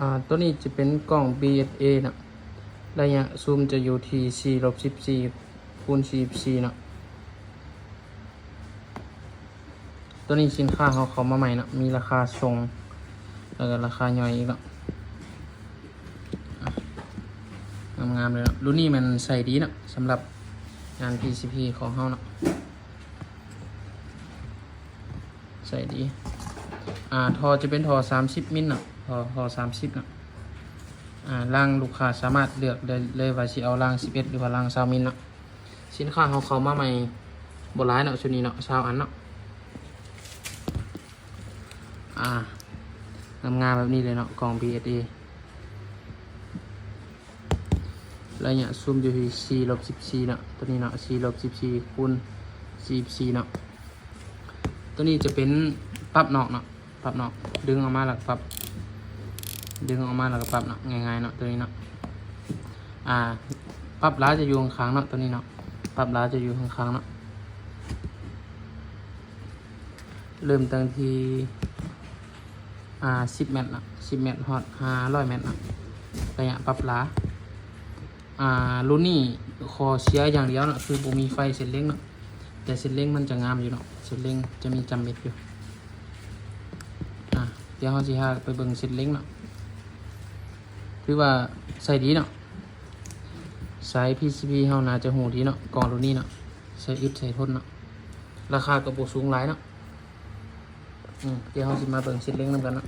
ອາ ຕົວນີ້ຈະເປັນກ້ອງ ບີເອັສເອ ເນາະ, ໄລຍະຊູມຈະຢູ່ທີ່ສີ່ລົບສິບສີ່ຄູນສີ່ສິບສີ່ເນາະ. ຕົວນີ້ສິນຄ້າເຮົາເຂົ້າມາໃໝ່ເນາະ, ມີລາຄາສົ່ງ ແລ້ວກໍລາຄາຍ່ອຍອີກເນາະ. ອາ ງາມໆເລີຍເນາະ, ລຸ້ນນີ້ມັນໃຊ້ດີເນາະ ສຳລັບງານ ພີຊີພີ ຂອງເຮົາເນາະ. ໃຊ້ດີ. ອາ ທໍ່ຈະເປັນທໍ່ສາມສິບມິນເນາະ, ທໍ່ ທໍ່ສາມສິບເນາະ. ອາ ລາງລູກຄ້າສາມາດເລືອກໄດ້ເລີຍວ່າຊິເອົາລາງສິບເອັດ ຫຼືວ່າລາງຊາວມິນເນາະ. ສິນຄ້າເຮົາເຂົ້າມາໃໝ່ບໍ່ຫຼາຍເນາະ, ຊຸດນີ້ເນາະ ຊາວອັນເນາະ. ອາ ງາມໆແບບນີ້ເລີຍເນາະ, ກ້ອງ ບີເອັສເອ ໄລຍະຊູມຢູ່ທີ່ສີ່ລົບສິບສີ່ເນາະ, ຕົວນີ້ເນາະ ສີ່ລົບສິບສີ່ຄູນສີ່ສິບສີ່ເນາະ. ຕົວນີ້ຈະເປັນປັບນອກເນາະ, ປັບນອກ ດຶງອອກມາແລ້ວກໍປັບ, ດຶງອອກມາແລ້ວກໍປັບເນາະ, ງ່າຍໆເນາະ ຕົວນີ້ເນາະ. ອາ ປັບຫຼາຈະຢູ່ຂ້າງໆເນາະ, ຕົວນີ້ເນາະ ປັບຫຼາຈະຢູ່ຂ້າງໆເນາະ. ເລີ່ມຕັ້ງທີ່ ອາ ສິບແມັດເນາະ, ສິບແມັດຮອດຫ້າຮ້ອຍແມັດເນາະ, ໄລຍະປັບຫຼາ. ອາ ລຸ້ນນີ້ຂໍ້ເສຍຢ່າງດຽວເນາະ ຄືບໍ່ມີໄຟເສັ້ນເລັງເນາະ, ແຕ່ເສັ້ນເລັງມັນຈະງາມຢູ່ເນາະ, ເສັ້ນເລັງຈະມີຈຳເມັດຢູ່. ອາ ດຽວເຮົາຊິພາໄປເບິ່ງເສັ້ນເລັງເນາະ, ຖືວ່າໃຊ້ດີເນາະ. ສາຍ ພີຊີພີ ເຮົາໜ້າຈະຮູ້ດີເນາະ, ກ້ອງລຸ້ນນີ້ເນາະ ໃຊ້ອຶດໃຊ້ທົນເນາະ, ລາຄາກໍບໍ່ສູງຫຼາຍເນາະ. ອືມ ດຽວເຮົາຊິມາເບິ່ງເສັ້ນເລັງນຳກັນເນາະ.